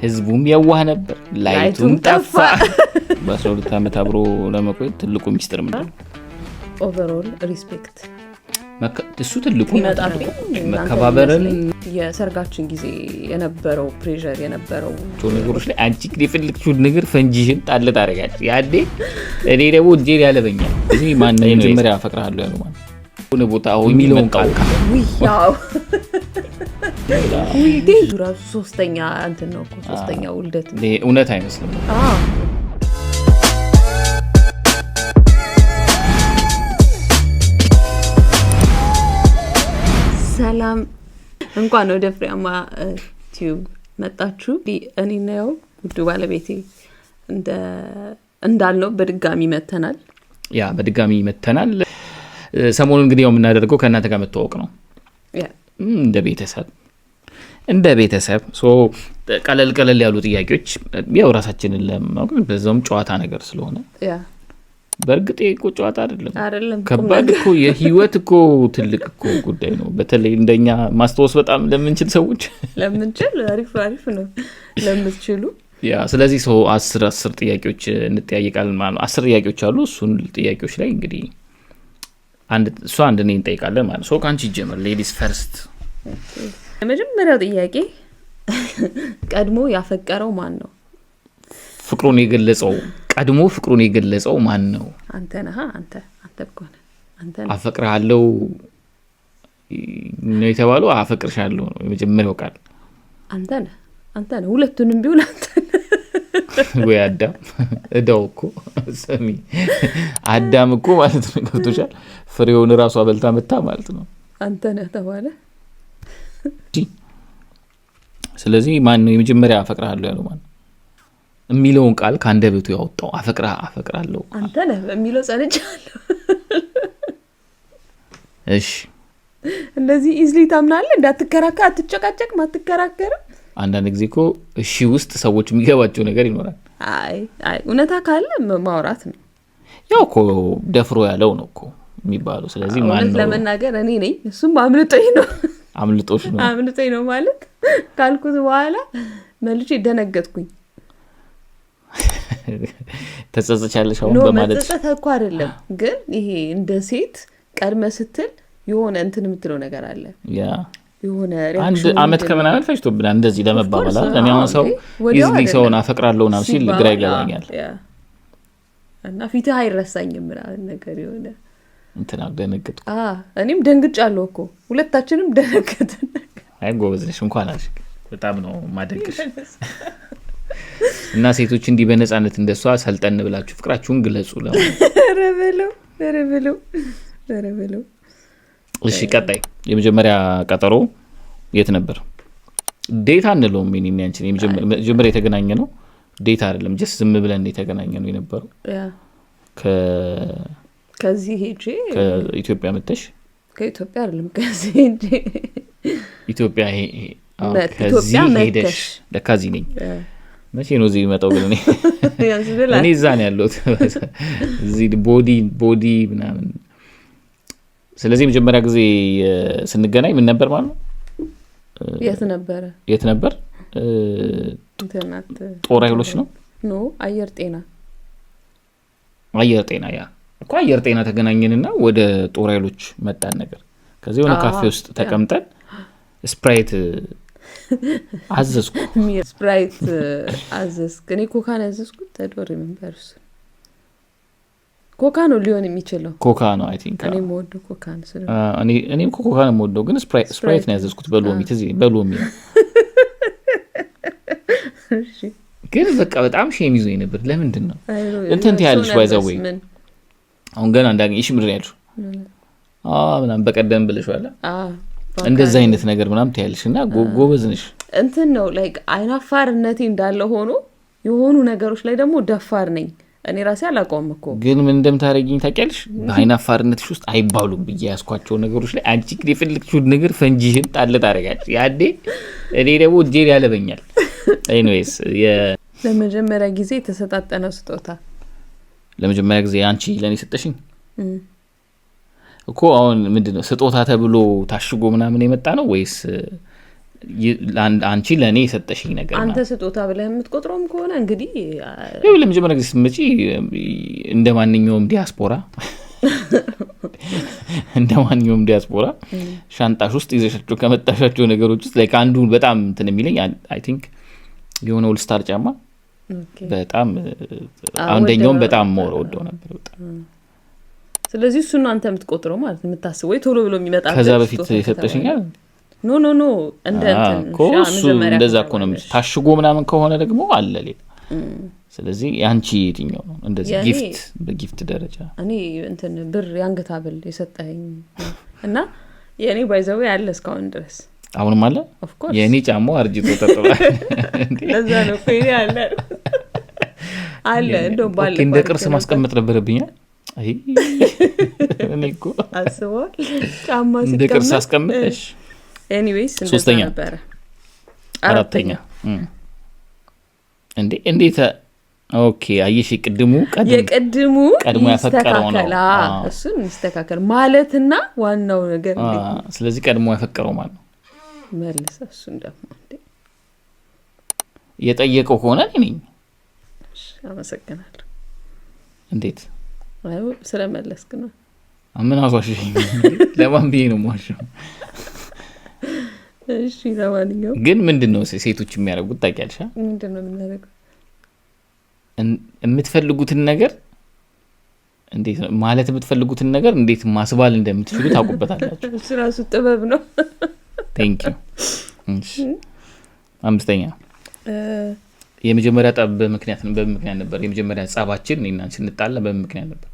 ህዝቡም የዋህ ነበር፣ light ኡም ጠፋ። በ12 ዓመት አብሮ ለመቆየት ትልቁ ሚስጥር ምንድን ነው? Overall respect እሱ ትልቁ ይመጣብኝ መከባበርን የሰርጋችን ጊዜ የነበረው pressure የነበረው ነገሮች ላይ አንቺ ግን የፈለግሽውን ነገር ፈንጂሽን ጣል ታደርጋለሽ። ያኔ እኔ ደግሞ እጄን ያለበኛል። እዚህ ማነው የመጀመሪያ አፈቅርሃለሁ ያለው ማለት የሆነ ቦታ አሁን የሚለውን ቃል ያው ራሱ ሶስተኛ እንትን ነው እኮ ሶስተኛ ውልደት ነው። እውነት አይመስልም። አዎ። ሰላም፣ እንኳን ወደ ፍሬያማ ቲዩብ መጣችሁ። እኔና ያው ውዱ ባለቤቴ እንዳልነው በድጋሚ መተናል። Yeah፣ በድጋሚ መተናል። ሰሞኑን እንግዲህ ያው የምናደርገው ከእናንተ ጋር መተዋወቅ ነው። እንደ ቤተሰብ so ቀለል ቀለል ያሉ ጥያቄዎች ያው ራሳችንን ለማወቅ በዛውም ጨዋታ ነገር ስለሆነ፣ በእርግጥ ይሄ እኮ ጨዋታ አይደለም። አይደለም። ከባድ እኮ የህይወት እኮ ትልቅ እኮ ጉዳይ ነው። በተለይ እንደኛ ማስታወስ በጣም ለምንችል ሰዎች። ለምንችል አሪፍ አሪፍ ነው ለምትችሉ። Yeah፣ ስለዚህ ሰው 10 10 ጥያቄዎች እንጠያየቃለን ማለት ነው። 10 ጥያቄዎች አሉ። እሱን ጥያቄዎች ላይ እንግዲህ አንድ እሷ አንድ እኔ እንጠይቃለን ማለት ነው። So ከአንቺ ይጀምር፣ ladies first። የመጀመሪያው ጥያቄ ቀድሞ ያፈቀረው ማን ነው? ፍቅሩን የገለጸው፣ ቀድሞ ፍቅሩን የገለጸው ማን ነው? አንተ ነህ። አንተ እኮ ነህ። አንተ ነህ። አፈቅርሃለሁ ነው የተባለው? አፈቅርሻለሁ ነው የመጀመሪያው ቃል። አንተ ነህ። አንተ ነህ። ሁለቱንም ቢሆን አንተ ነህ። ወይ አዳም፣ እዳው እኮ ስሚ፣ አዳም እኮ ማለት ነው፣ ገብቶሻል? ፍሬውን እራሷ በልታ መታ ማለት ነው። አንተ ነህ ተባለ። ስለዚህ ማን ነው የመጀመሪያ አፈቅርሃለሁ ያለው? ማን ነው የሚለውን ቃል ከአንደበቱ ያወጣው? አፈቅራለሁ። አንተ ነህ በሚለው ጸንቻለሁ። እሺ። እንደዚህ easily ታምናለህ? እንዳትከራከር፣ አትጨቃጨቅም፣ አትከራከርም። አንዳንድ ጊዜ እኮ እሺ ውስጥ ሰዎች የሚገባቸው ነገር ይኖራል። አይ አይ፣ እውነታ ካለ ማውራት ነው። ያው እኮ ደፍሮ ያለው ነው እኮ የሚባለው። ስለዚህ ማን እውነት ነው? ለመናገር እኔ ነኝ። እሱም አምልጦኝ ነው። አምልጦሽ ነው? አምልጦኝ ነው ማለት ካልኩት በኋላ መልሼ ደነገጥኩኝ። ተጸጽቻለሽ አሁን No። በማለት? መጸጸት እኮ አይደለም፣ ግን ይሄ እንደ ሴት ቀድመ ስትል የሆነ እንትን የምትለው ነገር አለ። የሆነ አንድ reaction ኑ አመት ምንድን ነው? ከምናምን ፈጅቶብናል እንደዚህ ለመባባል አይደል? እኔ አሁን ሰው ወዲያው easily አይደለም። ሰውን አፈቅራለሁ ምናምን ሲል ግራ ሲባባል፣ ይገባኛል። Yeah። እና ፊትህ አይረሳኝም ምናምን ነገር የሆነ እንትና ደነገጥኩ። እኔም ደንግጫለሁ እኮ፣ ሁለታችንም ደነገጥን። አይ ጎበዝ ነሽ፣ እንኳን አልሽ። በጣም ነው ማደንቅሽ። እና ሴቶች እንዲህ በነጻነት እንደሷ ሰልጠን ብላችሁ ፍቅራችሁን ግለጹ ለማለት። ኧረ በለው፣ ኧረ በለው፣ ኧረ በለው። እሺ ቀጣይ፣ የመጀመሪያ ቀጠሮ የት ነበር? Date አንለውም። የእኔና ያንቺን የመጀመሪያ የተገናኘ ነው date አይደለም፣ just ዝም ብለን የተገናኘ ነው የነበረው። ከዚህ ሄጄ ከኢትዮጵያ መተሽ። ከኢትዮጵያ አይደለም፣ ከዚህ ሄጄ። ኢትዮጵያ አዎ፣ ከዚህ ኢትዮጵያ ሄደሽ። መተሽ። ለካ እዚህ ነኝ። መቼ ነው እዚህ የሚመጣው ግን? እኔ ያስብላል። እኔ እዛ ነው ያለሁት፣ እዚህ body body ምናምን። ስለዚህ የመጀመሪያ ጊዜ ስንገናኝ ምን ነበር ማለት ነው? የት ነበረ? የት ነበር? እንትናት ጦር ኃይሎች ነው። No፣ አየር ጤና። አየር ጤና፣ yeah እኮ አየር ጤና ተገናኘንና ወደ ጦር ኃይሎች መጣን ነገር። ከዚህ የሆነ ካፌ ውስጥ ተቀምጠን Sprite አዘዝኩ። Sprite አዘዝክ። እኔ ኮካ ነው ያዘዝኩት። I don't remember። እሱ ኮካ ነው ሊሆን የሚችለው። ኮካ ነው I think። እኔ የምወደው ኮካ ነው ስለ እኔም እኮ ኮካ ነው የምወደው፣ ግን Sprite ነው ያዘዝኩት በሎሚ፣ ትዝ ይለኝ በሎሚ ነው። ግን በቃ በጣም shame ይዞኝ ነበር። ለምንድን ነው እንትን ትያለሽ by the way። ምን? አሁን ገና እንዳገኘሽ ምንድን ነው ያልሽው? ምናምን በቀደም ብለሽዋል። እንደዛ አይነት ነገር ምናምን ትያለሽ እና ጎበዝ ነሽ። እንትን ነው፣ like አይናፋርነቴ እንዳለ ሆኖ የሆኑ ነገሮች ላይ ደግሞ ደፋር ነኝ። እኔ ራሴ አላውቀውም እኮ። ግን ምን እንደምታደርጊኝ ታውቂያለሽ? በአይናፋርነትሽ ውስጥ አይባሉም ብዬ ያስኳቸው ነገሮች ላይ አንቺ ግን የፈለግሽውን ነገር ፈንጂሽን ጣል ታደርጋለሽ። ያኔ እኔ ደግሞ እጄን ያለበኛል። Anyways። ለመጀመሪያ ጊዜ የተሰጣጠነው ስጦታ? ለመጀመሪያ ጊዜ አንቺ ለእኔ ሰጠሽኝ እኮ። አሁን ምንድን ነው፣ ስጦታ ተብሎ ታሽጎ ምናምን የመጣ ነው ወይስ አንቺ ለእኔ የሰጠሽኝ ነገር አንተ ስጦታ ብለህ የምትቆጥረውም ከሆነ እንግዲህ ይኸው ለመጀመሪያ ጊዜ ስትመጪ እንደ ማንኛውም ዲያስፖራ ሻንጣሽ ውስጥ ይዘሻቸው ከመጣሻቸው ነገሮች ውስጥ like አንዱ በጣም እንትን የሚለኝ I think የሆነ All Star ጫማ በጣም አንደኛውም በጣም more ወደው ነበር በጣም። ስለዚህ እሱን ነው አንተ የምትቆጥረው ማለት ነው፣ የምታስበው ወይ ቶሎ ብሎ የሚመጣ ከዛ በፊት የሰጠሽኛል። No, እንደ እንትን እኮ እሱ እንደዛ እኮ ነው፣ ታሽጎ ምናምን ከሆነ ደግሞ አለ ሌላ። ስለዚህ የአንቺ የትኛው ነው እንደዚህ gift በ gift ደረጃ? እኔ እንትን ብር፣ የአንገት ሀብል የሰጠኸኝ እና የእኔ by the way አለ እስካሁን ድረስ። አሁንም አለ። Of course. የእኔ ጫማው አርጅቶ ተጥሏል። ለዛ ነው እኮ የኔ አለ አለ እንደውም ባለፈው እንደ ቅርስ አድርጌ ነበር። ማስቀመጥ ነበረብኛ። አይ እኔ እኮ አስበዋል ጫማ እንደ ቅርስ ሲቀመጥ። አስቀምጠሽ። Anyways እንደዛ ሶስተኛ። ነበረ። አራተኛ። እንዴ እንዴት? Okay አየሽ፣ ቅድሙ ቀድም የቅድሙ ቀድሞ ያፈቀረው ነው። ይስተካከል። እሱን ይስተካከል ማለትና ዋናው ነገር እንዴት ነው? ስለዚህ ቀድሞ ያፈቀረው ማለት ነው። መልሰ እሱን ደግሞ እንዴ። የጠየቀው ከሆነ እኔ ነኝ። እሺ፣ አመሰግናለሁ። እንዴት? አይ ስለመለስክ ነው። ምን አስዋሸኝ? ለማን ብዬ ነው የምዋሸው? እሺ ለማንኛውም ግን ምንድን ነው ሴቶች የሚያደርጉት ታውቂያለሽ? አ? ምንድን ነው የምናደርገው? የምትፈልጉትን ነገር እንዴት ነው ማለት የምትፈልጉትን ነገር እንዴት ማስባል እንደምትችሉ ታውቁበታላችሁ። እሱ ራሱ ጥበብ ነው። Thank you። አምስተኛ፣ የመጀመሪያ ጠብ በምክንያት በምን ምክንያት ነበር? የመጀመሪያ ጸባችን እኔና አንቺ ስንጣላ በምን ምክንያት ነበር?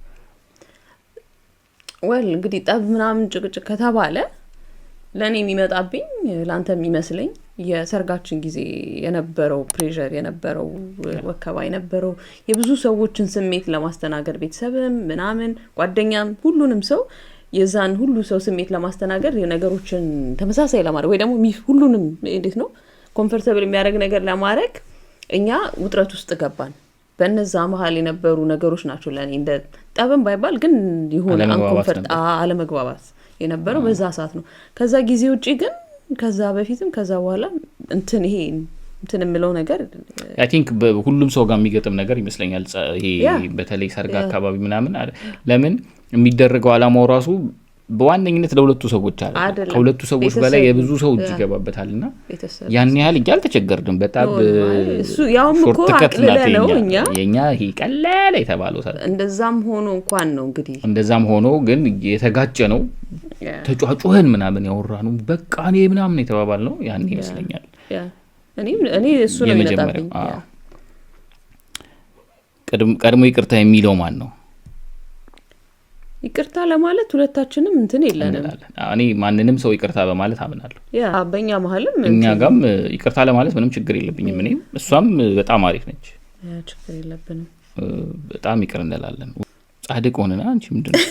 Well እንግዲህ ጠብ ምናምን ጭቅጭቅ ከተባለ ለእኔ የሚመጣብኝ ለአንተ የሚመስለኝ የሰርጋችን ጊዜ የነበረው pressure፣ የነበረው ወከባ፣ የነበረው የብዙ ሰዎችን ስሜት ለማስተናገድ፣ ቤተሰብም ምናምን ጓደኛም ሁሉንም ሰው፣ የዛን ሁሉ ሰው ስሜት ለማስተናገድ፣ የነገሮችን ተመሳሳይ ለማድረግ ወይ ደግሞ ሁሉንም እንዴት ነው comfortable የሚያደርግ ነገር ለማድረግ እኛ ውጥረት ውስጥ ገባን። በነዛ መሀል የነበሩ ነገሮች ናቸው ለእኔ እንደ ጠብም ባይባል ግን የሆነ አለመግባባት uncomfort ነበር። አለመግባባት የነበረው በዛ ሰዓት ነው። ከዛ ጊዜ ውጪ ግን ከዛ በፊትም ከዛ በኋላ እንትን ይሄ እንትን የምለው ነገር I think ሁሉም ሰው ጋር የሚገጥም ነገር ይመስለኛል። ይሄ በተለይ ሰርግ አካባቢ ምናምን ለምን የሚደረገው አላማው ራሱ በዋነኝነት ለሁለቱ ሰዎች አለ አይደለም። ከሁለቱ ሰዎች በላይ ቤተሰብ የብዙ ሰው እጅ ይገባበታል እና ቤተሰብ ያን ያህል እኛ አልተቸገርንም። በጣም No, እሱ ያውም እኮ shortcut ናት አቅልለ ነው እኛ የኛ ይሄ ቀላል የተባለው ሰርግ። እንደዛም ሆኖ እንኳን ነው እንግዲህ። እንደዛም ሆኖ ግን የተጋጨ ነው፣ ተጯጩኸን ምናምን ያወራ ነው፣ በቃ እኔ ምናምን የተባባል ነው ያን ይመስለኛል። Yeah። እኔ እሱ ነው የመጀመሪያው የሚመጣብኝ። አዎ። ቀድሞ ይቅርታ የሚለው ማን ነው? ይቅርታ ለማለት ሁለታችንም እንትን የለንም። እንላለን። አዎ፣ እኔ ማንንም ሰው ይቅርታ በማለት አምናለሁ። Yeah፣ በእኛ መሀልም እኛ ጋም ይቅርታ ለማለት ምንም ችግር የለብኝም። እኔም እሷም በጣም አሪፍ ነች። Yeah፣ ችግር የለብንም። በጣም ይቅር እንላለን። ጻድቅ ሆነና አንቺ ምንድን ነው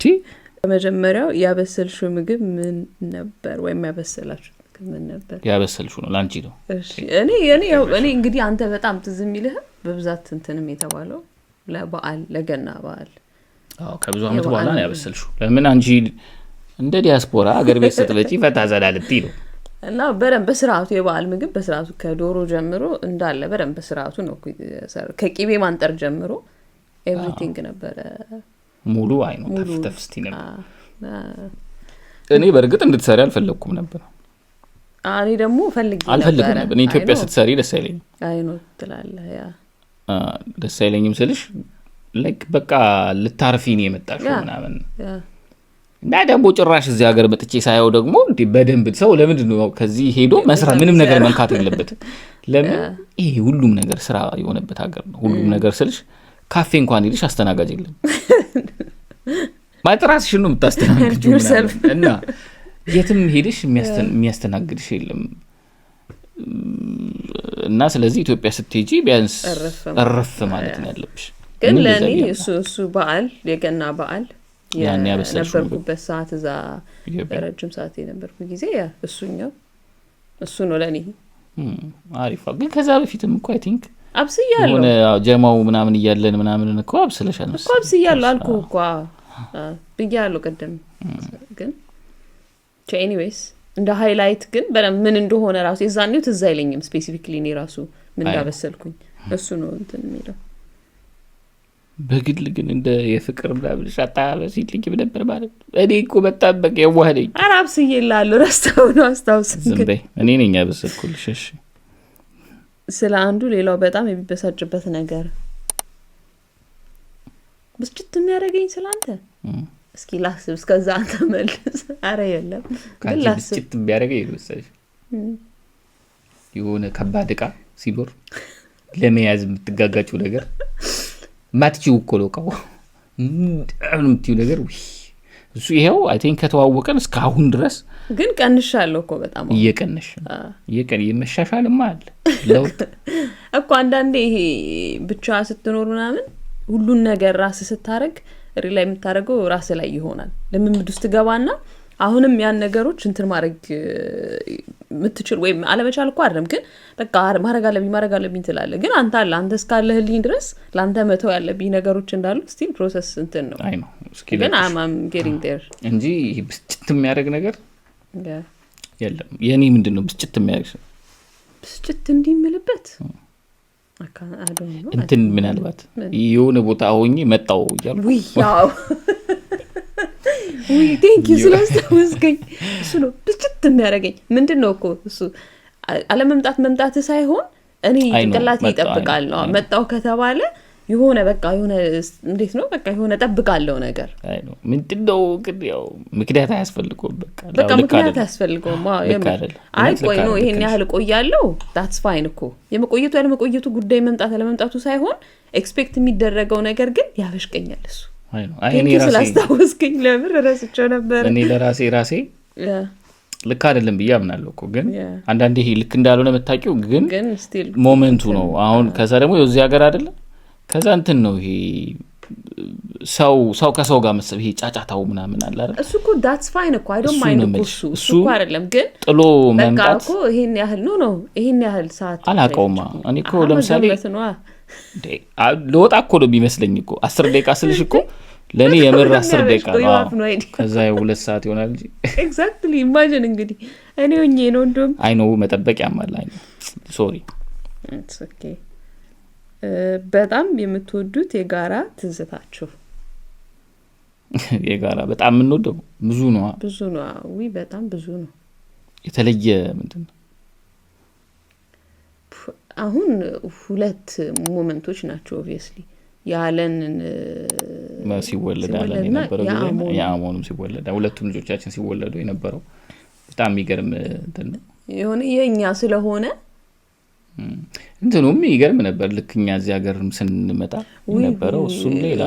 ቲ በመጀመሪያው ያበሰልሽው ምግብ ምን ነበር? ወይም ያበሰላችሁ ምግብ ምን ነበር? ያበሰልሽው ነው ለአንቺ ነው። እሺ እኔ ያው እኔ እንግዲህ አንተ በጣም ትዝ የሚልህ በብዛት እንትንም የተባለው ለበዓል፣ ለገና በዓል። አዎ፣ ከብዙ ዓመት የበዓል በኋላ ነው ምግብ። ያበሰልሽው። ለምን አንቺ እንደ ዲያስፖራ አገር ቤት ስትመጪ ፈታ ዘና ልትይ ነው። እና በደንብ በስርዓቱ የበዓል ምግብ በስርዓቱ ከዶሮ ጀምሮ እንዳለ በደንብ በስርዓቱ ነው እኮ የተሰራው። ከቂቤ ማንጠር ጀምሮ everything ነበረ። ሙሉ አይ ነው ሙሉ። ተፍ ተፍ ስቲ ነበር። አ እኔ በእርግጥ እንድትሰሪ አልፈለግኩም ነበር። እኔ ደግሞ ፈልጌ አልፈልግም ነበረ። ነበር። እኔ ኢትዮጵያ I know። ስትሰሪ ደስ አይለኝም። I know ትላለህ yeah። ደስ አይለኝም ስልሽ like በቃ ልታርፊ ነው የመጣሽው ምናምን እና ደግሞ ጭራሽ እዚህ ሀገር መጥቼ ሳየው ደግሞ እንዴ በደንብ ሰው ለምንድን ነው ከዚህ ሄዶ መስራት ምንም ነገር መንካት የለበትም። ለምን ይሄ ሁሉም ነገር ስራ የሆነበት ሀገር ነው። ሁሉም ነገር ስልሽ ካፌ እንኳን ሄደሽ አስተናጋጅ የለም፣ ማለት ራስሽን ነው የምታስተናግጂው Yourself. ምናምን። እና የትም ሄደሽ የሚያስተናግድሽ የለም እና ስለዚህ ኢትዮጵያ ስትሄጂ ቢያንስ እርፍ እርፍ ማለት ነው ያለብሽ። ግን እኔ እንደዛ ለእኔ ብዬ እሱ በዓል የገና በዓል ያን ያበሰልሽው ምግብ። የነበርኩበት ሰዓት እዛ ኢትዮጵያ ረጅም ሰዓት የነበርኩ ጊዜ yeah እሱኛው እሱ ነው ለእኔ። አሪፍ። ግን ከዛ በፊትም እኮ I think አብስያለሁ። የሆነ ጀማው ምናምን እያለን ምናምን እኮ አብስለሻል። እኮ አብስያለሁ አልኩህ እኮ፣ አዎ፣ ብያለሁ ቅድም። ግን anyways እንደ highlight ግን በደንብ ምን እንደሆነ ራሱ የዛኔው ትዝ አይለኝም specifically እኔ ራሱ ምን እንዳበሰልኩኝ። እሱ ነው እንትን የሚለው። በግል ግን እንደ የፍቅር ምናምን አታበሲልኝም ነበር ማለት ነው። እኔ እኮ በጣም በቃ የዋህ ነኝ። ኧረ አብስዬልሃለሁ፣ ረስተኸው ነው፣ አስታውስ። ዝም ግን በይ፣ እኔ ነኝ ያበሰልኩልሽ። እሺ። ስለ አንዱ ሌላው በጣም የሚበሳጭበት ነገር፣ ብስጭት የሚያደርገኝ ስለ አንተ፣ እስኪ ላስብ። እስከዛ አንተ መልስ። አረ የለም ግን ከአንቺ ላስብ። ብስጭት የሚያደርገኝ መሰለሽ የሆነ ከባድ እቃ ሲኖር ለመያዝ የምትጋጋጭው ነገር፣ ማትችይው እኮ ነው እቃው የምትይው ነገር፣ ውይ እሱ ይኸው I think ከተዋወቀን እስካሁን ድረስ። ግን ቀንሻለሁ እኮ በጣም አሁን። እየቀነሽ ነው። መሻሻልማ አለ፣ ለውጥ። እኮ አንዳንዴ ይሄ ብቻ ስትኖር ምናምን ሁሉን ነገር ራስ ስታረግ rely የምታደርገው ራስ ላይ ይሆናል። ልምምድ ውስጥ ገባና አሁንም ያን ነገሮች እንትን ማድረግ የምትችል ወይም አለመቻል እኮ አይደለም፣ ግን በቃ ማድረግ አለብኝ ማድረግ አለብኝ ትላለህ። ግን አንተ አለ አንተ እስካለህልኝ ድረስ ለአንተ መተው ያለብኝ ነገሮች እንዳሉ still process እንትን ነው። አይ ነው እስኪ ግን ለቅሽ I'm getting there. እንጂ ይሄ ብስጭት የሚያደርግ ነገር የለም። የእኔ ምንድን ነው ብስጭት የሚያደርግ ሰው? ብስጭት እንዲህ የምልበት እንትን ምናልባት የሆነ ቦታ ሆኜ መጣው እያልኩ። ውይ ያው ውይ thank you ስላስታወስከኝ። እሱ ነው ብስጭት የሚያደርገኝ። ምንድን ነው እኮ እሱ አለመምጣት መምጣት ሳይሆን እኔ አይ ነው፣ ጭንቅላቴ መጣው፣ ይጠብቃል ነው። አይ ነው። መጣው ከተባለ የሆነ በቃ የሆነ እንዴት ነው በቃ የሆነ ጠብቃለሁ ነገር። አይ ነው፣ ምንድን ነው ግን ያው ምክንያት አያስፈልገውም። በቃ በቃ ልክ ምክንያት አይደለም። አያስፈልገውም። አዎ፣ ልክ የምር። አይደለም። አይ እውነት ልክ ቆይ ነው አይደለም። ይሄን ልክ ነሽ። ያህል እቆያለሁ that's fine እኮ። የመቆየቱ ያለመቆየቱ ጉዳይ መምጣት ያለመምጣቱ ሳይሆን expect የሚደረገው ነገር ግን ያበሽቀኛል እሱ። አይ ነው። አይ እኔ thank you ራሴ ስላስታወስከኝ፣ ለምር ረስቸው ነበር። እኔ ለራሴ ራሴ ልክ አይደለም ብዬ አምናለሁ እኮ፣ ግን አንዳንዴ ይሄ ልክ እንዳልሆነ የምታውቂው ግን ግን still moment ኡ ነው። አሁን ከዛ ደግሞ የዚህ ሀገር አይደለም፣ ከዛ እንትን ነው ይሄ ሰው ሰው ከሰው ጋር መሰብ ይሄ ጫጫታው ምናምን አለ አይደል? እሱ እኮ that's fine እኮ፣ I don't እሱ mind ነው እኮ። የምልሽ። እሱ እሱ እኮ አይደለም ግን ጥሎ በቃ መምጣት እኮ ይሄን ያህል ነው ይሄን ያህል ሰዓት አላውቀውማ። እኔ እኮ ለምሳሌ መገመት ነዋ። እንዴ፣ ልወጣ እኮ ነው የሚመስለኝ እኮ። 10 ደቂቃ ስልሽ እኮ ለእኔ የምር 10 ደቂቃ ነው። You have no idea. ከዛ 2 ሰዓት ይሆናል እንጂ። Exactly, imagine እንግዲህ እኔ ሆኜ ነው እንደውም። I know፣ መጠበቅ ያማል። I know, sorry. It's okay. በጣም የምትወዱት የጋራ ትዝታችሁ? የጋራ በጣም የምንወደው ብዙ ነው። ብዙ ነው። ዊ በጣም ብዙ ነው። የተለየ ምንድን ነው? አሁን ሁለት moment ኦች ናቸው obviously፣ የአለንን ሲወለድ አለን ሲወለድና የነበረው ጊዜ እና የአሞን። የአሞንም ሲወለድ፣ ሁለቱም ልጆቻችን ሲወለዱ የነበረው በጣም የሚገርም እንትን ነው። የሆነ የእኛ ስለሆነ። እንትኑም ይገርም ነበር። ልክ እኛ እዚህ ሀገርም ስንመጣ ውይ፣ የነበረው እሱም ሌላ።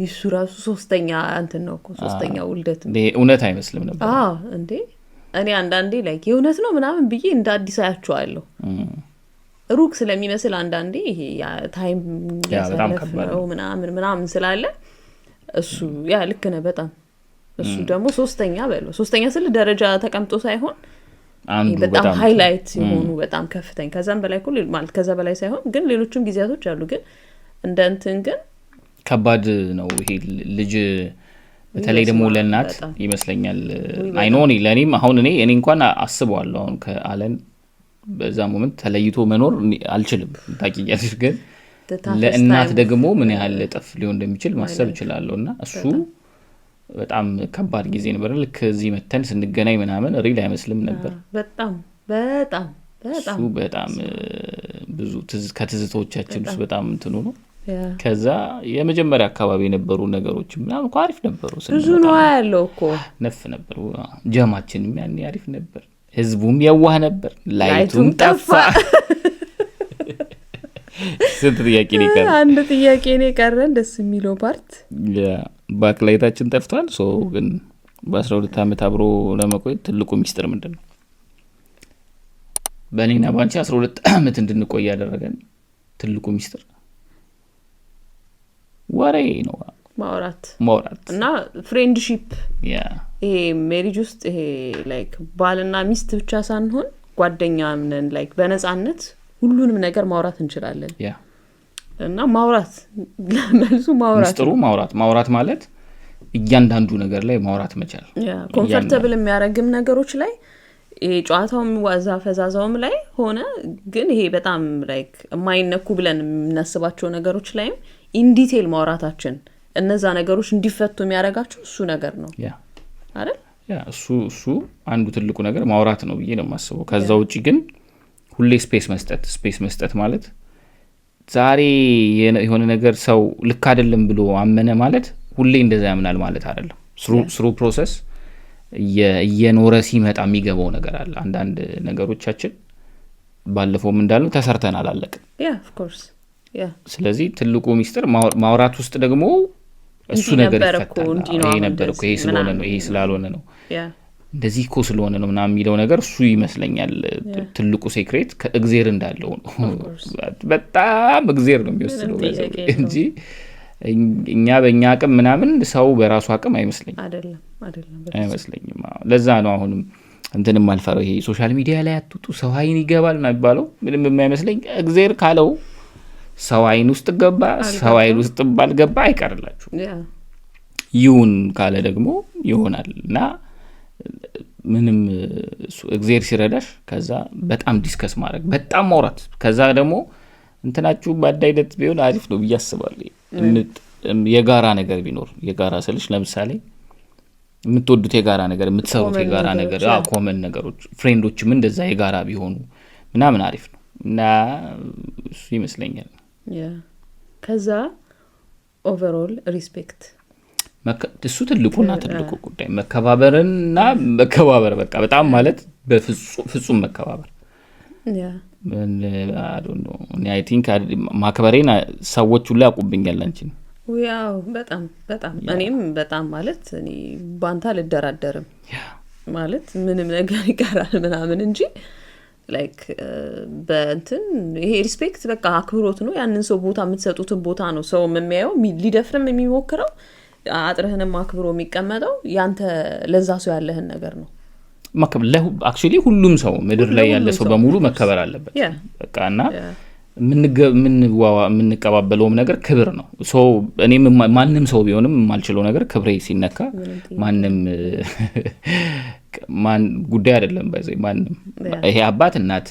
እሱ ራሱ ሶስተኛ እንትን ነው እኮ፣ ሶስተኛ ውልደት ነው። እንዴ እውነት አይመስልም ነበር። አዎ እንዴ፣ እኔ አንዳንዴ like የእውነት ነው ምናምን ብዬ እንደ አዲስ አያቸዋለሁ። ሩቅ ስለሚመስል አንዳንዴ ይሄ time yeah በጣም ያሳለፍ ከባድ ነው ምናምን ምናምን ስላለ እሱ yeah ልክ ነህ በጣም። እሱ ደግሞ ሶስተኛ በለው፣ ሶስተኛ ስል ደረጃ ተቀምጦ ሳይሆን አንዱ በጣም በጣም highlight የሆኑ በጣም ከፍተኛ፣ ከዛም በላይ እኮ ማለት ከዛ በላይ ሳይሆን ግን ሌሎችም ጊዜያቶች አሉ፣ ግን እንደ እንትን ግን ከባድ ነው ይሄ ልጅ በተለይ ደግሞ በስመ አብ፣ ለእናት በጣም። ይመስለኛል። ውይ I know፣ እኔ ለእኔም አሁን እኔ እንኳን አስበዋለሁ፣ አሁን ከአለን በዛ moment ተለይቶ መኖር እኔ አልችልም ታውቂኛለሽ፣ ግን the toughest ለእናት time. ደግሞ ምን ያህል እጥፍ ሊሆን እንደሚችል ማሰብ እችላለሁ። እና እሱ በጣም ከባድ ጊዜ ነበር። ልክ እዚህ መተን ስንገናኝ ምናምን real አይመስልም ነበር። በጣም በጣም በጣም። እሱ በጣም ብዙ ከትዝታዎቻችን ውስጥ በጣም እንትኑ ነው። ከዛ የመጀመሪያ አካባቢ የነበሩ ነገሮች ምናምን እኮ አሪፍ ነበሩ። ብዙ ስንመጣ ነዋ ያለው እኮ። ነፍ ነበር። ጀማችንም ያኔ አሪፍ ነበር። ህዝቡም የዋህ ነበር። Light ኡም Light ኡም ጠፋ። ስንት ጥያቄ ነው የቀረን? አንድ ጥያቄ ነው የቀረን። ደስ የሚለው part Backlight ኣችን ጠፍቷል። So ግን በ12 ዓመት አብሮ ለመቆየት ትልቁ ሚስጥር ምንድን ነው? በእኔና በአንቺ 12 ዓመት እንድንቆይ ያደረገን ትልቁ ሚስጥር ወሬ ነው። ማውራት። ማውራት። እና friendship። ይሄ marriage ውስጥ ይሄ like ባልና ሚስት ብቻ ሳንሆን ጓደኛም ነን። Like በነጻነት ሁሉንም ነገር ማውራት እንችላለን። እና ማውራት፣ መልሱ ማውራት። ሚስጥሩ ማውራት። ማውራት ማለት እያንዳንዱ ነገር ላይ ማውራት መቻል። Comfortable የሚያደርግም ነገሮች ላይ ይሄ ጨዋታውም ዋዛ ፈዛዛውም ላይ ሆነ፣ ግን ይሄ በጣም like የማይነኩ ብለን የምናስባቸው ነገሮች ላይም in detail ማውራታችን እነዛ ነገሮች እንዲፈቱ የሚያደርጋቸው እሱ ነገር ነው አይደል? Yeah፣ እሱ አንዱ ትልቁ ነገር ማውራት ነው ብዬ ነው የማስበው። ከዛ ውጭ ግን ሁሌ space መስጠት። Space መስጠት ማለት ዛሬ የሆነ ነገር ሰው ልክ አይደለም ብሎ አመነ ማለት ሁሌ እንደዛ ያምናል ማለት አይደለም። Through process እየኖረ ሲመጣ የሚገባው ነገር አለ። አንዳንድ ነገሮቻችን ባለፈውም እንዳልነው ተሰርተን አላለቅም። Yeah, of course, yeah. ስለዚህ ትልቁ ሚስጥር ማውራት ውስጥ ደግሞ እሱ እንዲህ ነገር ነበር እኮ፣ ይፈታል። እንዲህ ነው ይሄ አሁን ነበር እኮ፣ ይሄ እንደዚህ ስለሆነ ምናምን። ነው፣ ይሄ ስላልሆነ ነው፣ እንደዚህ እኮ ስለሆነ ነው ምናምን የሚለው ነገር እሱ ይመስለኛል ትልቁ secret ከእግዜር እንዳለው ነው። Course. በጣም እግዜር ነው የሚወስነው ምንም by the ጥያቄ way እንጂ እኛ በእኛ አቅም ምናምን፣ ሰው በራሱ አቅም አይመስለኝም። አይደለም አይደለም፣ በፍጹም። አይመስለኝም። አዎ። ለዛ ነው አሁንም እንትንም አልፈረው፣ ይሄ social media ላይ አትውጡ፣ ሰው አይን ይገባል ነው የሚባለው። ምንም የማይመስለኝ እግዜር ካለው ሰው አይን ውስጥ ገባ፣ ሰው አይን ውስጥ ባልገባ አይቀርላችሁ። ይሁን ካለ ደግሞ ይሆናል። እና ምንም እሱ እግዜር ሲረዳሽ ከዛ በጣም discuss ማድረግ፣ በጣም ማውራት፣ ከዛ ደግሞ እንትናችሁ በአንድ አይነት ቢሆን አሪፍ ነው ብዬ አስባለሁ። የጋራ ነገር ቢኖር፣ የጋራ ስልሽ ለምሳሌ የምትወዱት የጋራ ነገር፣ የምትሰሩት common የጋራ ነገር፣ ነገሮች፣ common ነገሮች፣ friend ኦችም እንደዛ የጋራ ቢሆኑ ምናምን አሪፍ ነው። እና እሱ ይመስለኛል። Yeah፣ ከዛ overall respect። እሱ ትልቁና ትልቁ ጉዳይ መከባበርና መከባበር፣ በቃ በጣም ማለት በፍጹም መከባበር። I think ማክበሬን ሰዎች ሁሉ ያውቁብኛል አንቺን። ያው በጣም በጣም፣ እኔም በጣም፣ ማለት እኔ ባንተ አልደራደርም። ማለት ምንም ነገር ይቀራል ምናምን እንጂ like በእንትን ይሄ respect በቃ አክብሮት ነው። ያንን ሰው ቦታ የምትሰጡትን ቦታ ነው ሰው የሚያየው፣ ሊደፍርም የሚሞክረው፣ አጥርህንም አክብሮ የሚቀመጠው ያንተ ለዛ ሰው ያለህን ነገር ነው። Actually ሁሉም ሰው ምድር ላይ ያለ ለሁሉም ሰው ሰው። በሙሉ መከበር አለበት። በቃ እና የምንቀባበለውም ነገር ክብር ነው። So እኔም ማንም ሰው ቢሆንም የማልችለው ነገር ክብሬ ሲነካ ምንም ጥያቄ ማንም ማን ጉዳይ አይደለም። By the way ማንም ይሄ አባት፣ እናት፣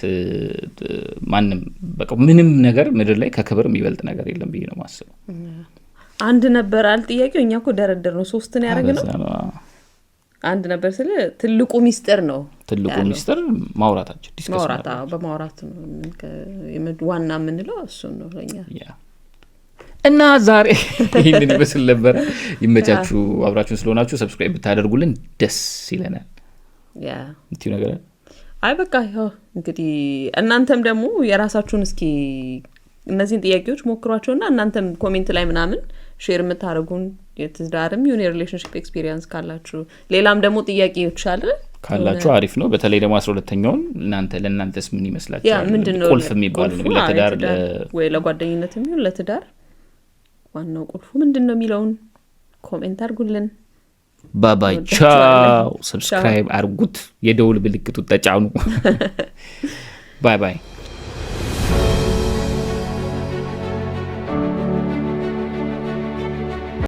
ማንም፣ በቃ ምንም ነገር ምድር ላይ ከክብር የሚበልጥ ነገር የለም ብዬ ነው የማስበው። አንድ ነበር አል ጥያቄው። እኛ እኮ ደረደር ነው፣ ሶስትን ያደረግ ነው። በዛ ነው። አንድ ነበር ስለ ትልቁ ሚስጥር ነው ትልቁ ያለው። ሚስጥር ማውራታችን፣ discuss ማውራት፣ አዎ፣ በማውራት ነው ዋና የምንለው እሱን ነው ለኛ። Yeah፣ እና ዛሬ ይህንን ይመስል ነበረ። ይመቻችሁ። አብራችሁን ስለሆናችሁ subscribe ብታደርጉልን ደስ ይለናል። እንትዩ ነገር አለ? አይ በቃ ያው እንግዲህ እናንተም ደግሞ የራሳችሁን እስኪ እነዚህን ጥያቄዎች ሞክሯቸውና እናንተም comment ላይ ምናምን share የምታደርጉን የትዳርም ይሁን የ relationship experience ካላችሁ፣ ሌላም ደግሞ ጥያቄዎች አለ ካላችሁ አሪፍ ነው። በተለይ ደግሞ 12ኛውን እናንተ ለእናንተስ ምን ይመስላችኋል? ምንድን ነው ቁልፍ የሚባሉ ቁልፉ? ነገር ለትዳር የትዳር ወይ ለጓደኝነትም ይሁን ለትዳር ዋናው ቁልፉ ምንድን ነው የሚለውን comment አድርጉልን። Bye bye። እንወዳችኋለን። ቻው። Subscribe አርጉት፣ የደውል ምልክቱ ተጫኑ። Bye bye።